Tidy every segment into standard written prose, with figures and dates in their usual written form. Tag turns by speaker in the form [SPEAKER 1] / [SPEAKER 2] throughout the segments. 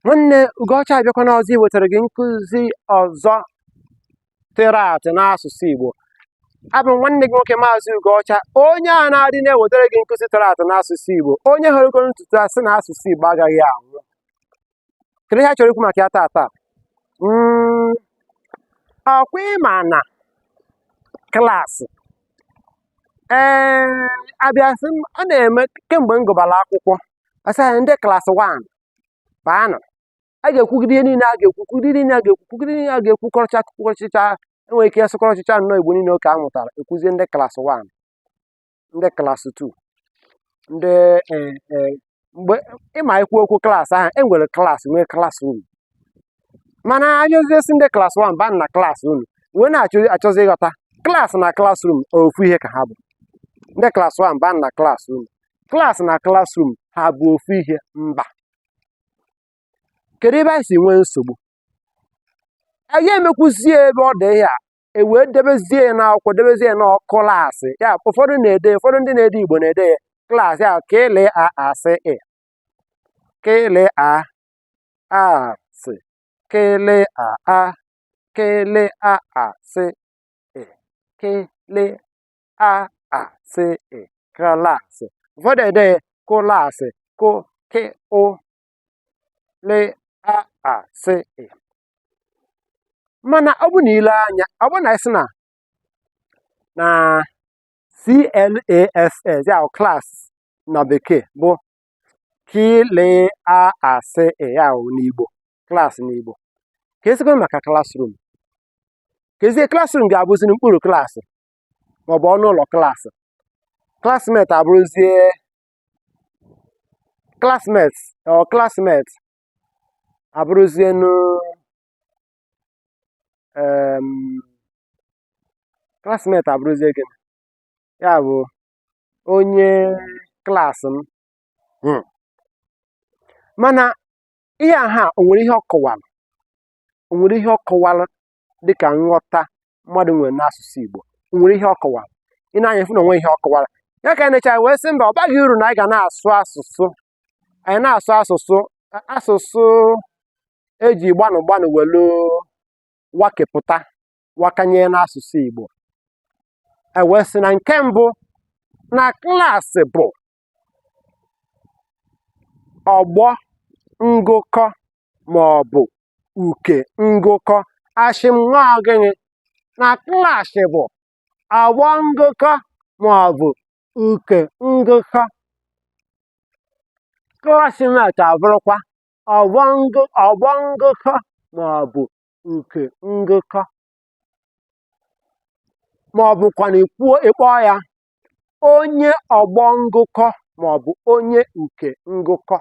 [SPEAKER 1] Nwanne, Ugoọcha abịakwana ọzọ iwetara gị nkụzi ọzọ tịrị atị n'asụsụ Igbo. Abụ m nwanne gị nwoke, Maazị Ugoọcha, onye a na-adị na-ewetara gị nkụzi tịrị atị n'asụsụ Igbo, onye hụrụgoro ntutu asị na asụsụ Igbo agaghị anwụ. Kedu ihe a chọrọ ikwu maka ya taata? Ọkwa ịma na klaasị ee abịa sị m, ọ na-eme kemgbe m gụbara akwụkwọ, asị anyị ndị klaasị 1 baanụ. A ga-ekwugide ihe niile a ga-ekwu, kwugide ihe niile a ga-ekwu, kwugide ihe niile a ga-ekwu, kọrọcha kwukọrọchịcha. Enwere ike ịsụkọrọchịcha nnọọ Igbo niile oke a mụtara, ekwuzie ndị klaasị 1, ndị klaasị 2, ndị ee mgbe ịma ikwu okwu klaasị ahụ, e nwere klaasị, nwee classroom. Mana anyụzie sị ndị klaasị 1 baa na klaasị unu, wee na-achọ achọzi ịghọta klaasị na classroom ofu ihe ka ha bụ. Ndị klaasị 1 baa na klaasị unu, klaasị na classroom ha bụ ofu ihe? Mba. Kedu ebe anyị si nwee nsogbu? Anyị emekwuzie ebe ọ dị ihe a, e wee debezie ya n'akwụkwọ, debezie ya n'klaasị ya. Ụfọdụ na-ede, ụfọdụ ndị na-ede Igbo na-ede ya klaasị ya, k l a a s ị, k l a a s, k l a a, k l a a s ị, k l a a s ị, klaasị. Ụfọdụ ede ya kụlaasị, kụ k ụ l a a s ị. Mana ọ bụ na ile anya, ọ bụ na ị sị na na CLASS ya bụ class na bekee bụ k l a a s ị, ya bụ n'Igbo klaasị n'Igbo, ka esikwa maka classroom, ka ezie classroom ga-abụzi mkpụrụ klaasị maọbụ ọnụ ụlọ klaasị, classmate abụrụzie classmates or classmate abụrụzienu classmate abụrụzie gịnị? Ya bụ onye klaasị m. Mana ihe a ha, o nwere ihe ọ kọwara? O nwere ihe ọ kọwara dịka nghọta mmadụ nwere n'asụsụ Igbo? O nwere ihe ọ kọwara? Ị na-anya fụ na onwe ihe ọ kọwara ya ka anyị na-eche wee sị mba, ọ baghị uru na anyị ga na-asụ asụsụ anyị na-asụ asụsụ eji gbanụ gbanụ welu wakepụta wakanye n'asụsụ Igbo. E wee sị na nke mbụ, na klaasị bụ ọgbọ ngụkọ ma ọ bụ uke ngụkọ. Ashị m nwa gịnị? Na klaasị bụ ọgbọ ngụkọ ma ọ bụ uke ngụkọ. Classmate abụrụkwa ọgbọ ngụkọ ma ọ bụ uke ngụkọ, ma ọ bụkwa na ikwuo ịkpọọ ya onye ọgbọ ngụkọ ma ọ bụ onye uke ngụkọ.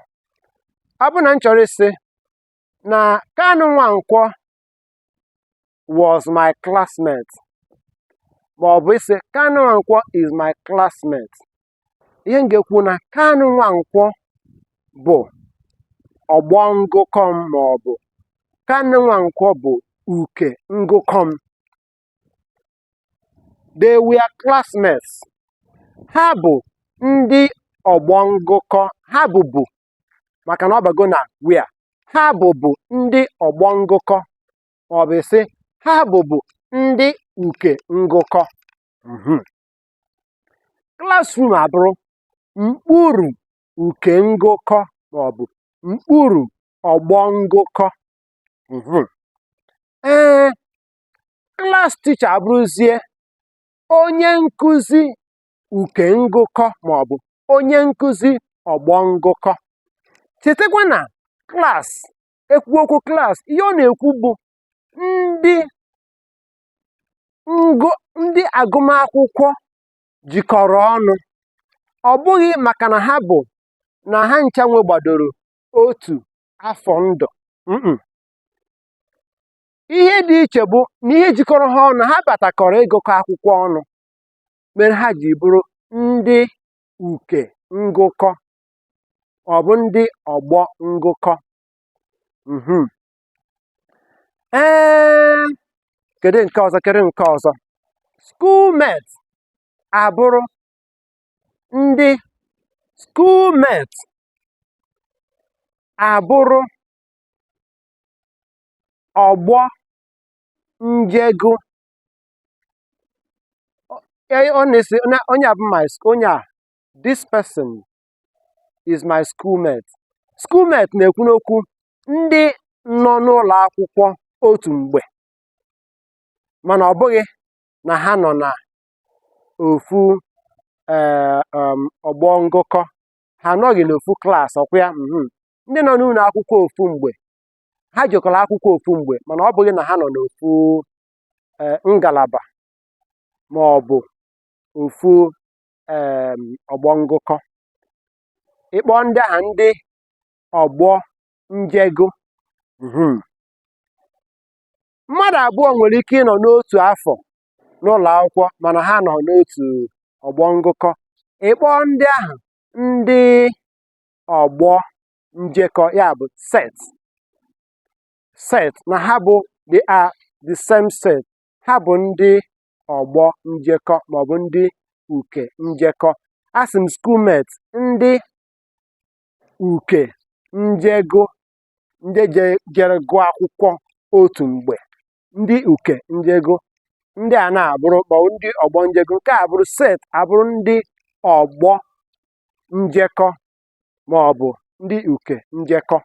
[SPEAKER 1] Ọ bụ na m chọrọ ịsị na Kanu Nwankwọ was my classmate, ma ọ bụ ịsị Kanu Nwankwọ is my classmate, ihe m ga-ekwu na Kanu Nwankwọ bụ ọgbọ ngụkọ m, ma ọ bụ Kanu Nwankwọ bụ uke ngụkọ m. They were classmates. Ha bụ ndị ọgbọ ngụkọ. Ha bụbu, maka na ọ bago na were, ha bụbu ndị ọgbọ ngụkọ, ma ọ bụ sị ha bụbu ndị uke ngụkọ. Classroom abụrụ mkpụrụ uke ngụkọ ma ọ bụ mkpụrụ ọgbọ ngụkọ. Ee, class teacher abụrụzie onye nkụzi uke ngụkọ ma ọ bụ onye nkụzi ọgbọ ngụkọ. Chetakwa na class, ekwu okwu class, ihe ọ na-ekwu bụ ndị ngụ, ndị agụmakwụkwọ jikọrọ ọnụ. Ọ bụghị maka na ha bụ na ha ncha nwe gbadoro otu afọ ndụ. Ihe dị iche bụ na ihe jikọrọ ha ọnụ, ha batakọrọ ịgụkọ akwụkwọ ọnụ, mere ha ji bụrụ ndị uke ngụkọ ọ bụ ndị ọgbọ ngụkọ. Ee, kedu nke ọzọ? Kedu nke ọzọ? Schoolmate abụrụ ndị schoolmate abụrụ Ọgbọ njego. Ọ na-esi onye a bụ my onye a, this person is my schoolmate. Schoolmate na-ekwu n'okwu ndị nọ n'ụlọ akwụkwọ otu mgbe, mana ọ bụghị na ha nọ na ofu ọgbọ ngụkọ. Ha anọghị n'ofu klaasị, ọkwa ya? Ndị nọ n'ụlọ akwụkwọ ofu mgbe, ha jekọrọ akwụkwọ ofu mgbe, mana ọ bụghị na ha nọ n'ofu ngalaba ma ọ bụ ofu ọgbọ ngụkọ. Ị kpọọ ndị ahụ ndị ọgbọ njego. Mmadụ abụọ nwere ike ịnọ n'otu afọ n'ụlọ akwụkwọ, mana ha nọ n'otu ọgbọ ngụkọ. Ị kpọọ ndị ahụ ndị ọgbọ njekọ, ya bụ set. Set na ha bụ, they are the same set. Ha bụ ndị ọgbọ njekọ maọbụ ndị uke njekọ. Asị m schoolmate, ndị uke njego, ndị jere gụọ akwụkwọ otu mgbe, ndị uke njego. Ndị a na-abụrụ maọbụ ndị ọgbọ njego. Nke a bụrụ set, abụrụ ndị ọgbọ njekọ maọbụ ndị uke njekọ.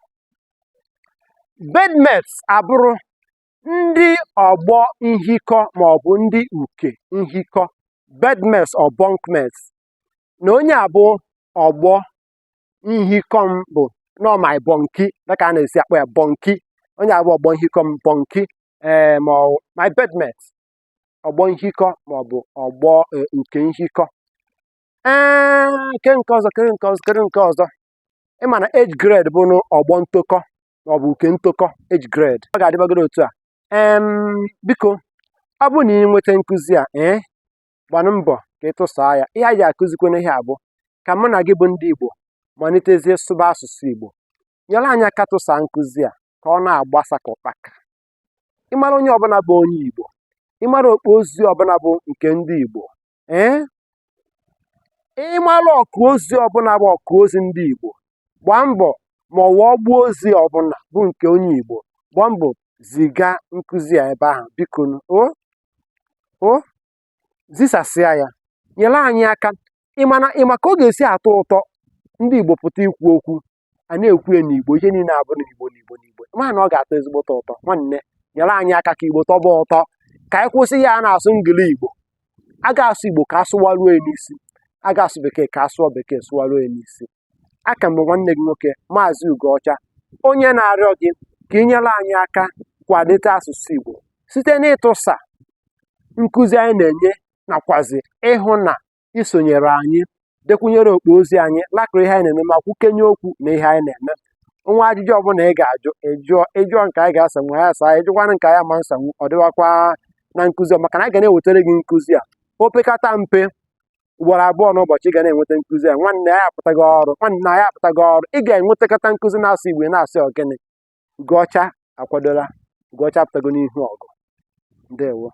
[SPEAKER 1] Bedmates abụrụ ndị ọgbọ nhikọ maọbụ ndị uke nhikọ. Bedmates or bunkmates, na onye a bụ ọgbọ nhikọ m, bụ nọ my bunkie, dịka a na-esi akpọ ya bunkie. Onye a bụ ọgbọ nhikọ m, bunkie, ee, ma ọ my bedmate, ọgbọ nhikọ maọbụ ọgbọ uke nhikọ. Ee, nke nke ọzọ, kedu nke ọzọ, kedu nke ọzọ? Ịma na age grade bụ ọgbọ ntokọ maọbụ uke ntokọ, age grade. Ọ ga-adịbagoro otu a. Biko, ọ bụrụ na ị nweta nkụzi a, ee, gbanụ mbọ ka ị tụsaa ya. Ihe a ji akụzikwana ihe a bụ ka mụ na gị bụ ndị Igbo malitezie sụba asụsụ Igbo. Nyere anyị aka tụsaa nkụzi a ka ọ na-agbasa ka ụkpaka. Ịmara onye ọbụla bụ onye Igbo, ịmara okpu ozi ọbụla bụ nke ndị Igbo, ee, ịmara ọkụ ozi ọbụla bụ ọkụ ozi ndị Igbo, gbaa mbọ, ma ọ wụọ ọgbụ ozi ọbụla bụ nke onye Igbo, gbaa mbọ ziga nkụzi a ebe ahụ. Biko o o zisasịa ya, nyere anyị aka. Ịma na ịma ka ọ ga-esi atọ ụtọ ndị Igbo pụta ikwu okwu, a na-ekwu ya n'Igbo, ihe niile abụ n'Igbo, n'Igbo, n'Igbo. Ma na ọ ga-atọ ezigbote ụtọ. Nwanne, nyere anyị aka ka Igbo tọba ụtọ, ka anyị kwụsị ya a na-asụ ngili Igbo. A ga-asụ Igbo ka a sụwaruo ya n'isi, a ga-asụ Bekee ka a sụọ Bekee sụwaruo ya n'isi. Aka m bụ nwanne gị nwoke, Maazị Ugoọcha, onye na-arịọ gị ka ị nyere anyị aka kwalite asụsụ Igbo site n'ịtụsa nkụzi anyị na-enye, nakwazi ịhụ na isonyere anyị, dekwunyere okpu ozi anyị, lakụrụ ihe anyị na-eme, ma kwukenye okwu na ihe anyị na-eme. Nwa ajụjụ ọbụla ị ga-ajụ, ịjụọ, ịjụọ nke anyị ga-asanwu, anyị asa. Ịjụkwanụ nke anyị ama nsanwu, ọ dịwakwa na nkụzi a, maka na anyị ga na-ewetara gị nkụzi a opekata mpe ugboro abụọ n'ụbọchị. Ị ga na-enweta nkụzi a. Nwanne, anyị apụtaghị ọrụ. Nwanne, anyị apụtaghị ọrụ. Ị ga-enwetakọta nkụzi na-asụ Igbo, na-asị ogene. Ugoọcha akwadola. Ugoọcha apụtago n'ihu ọgụ. Ndewo.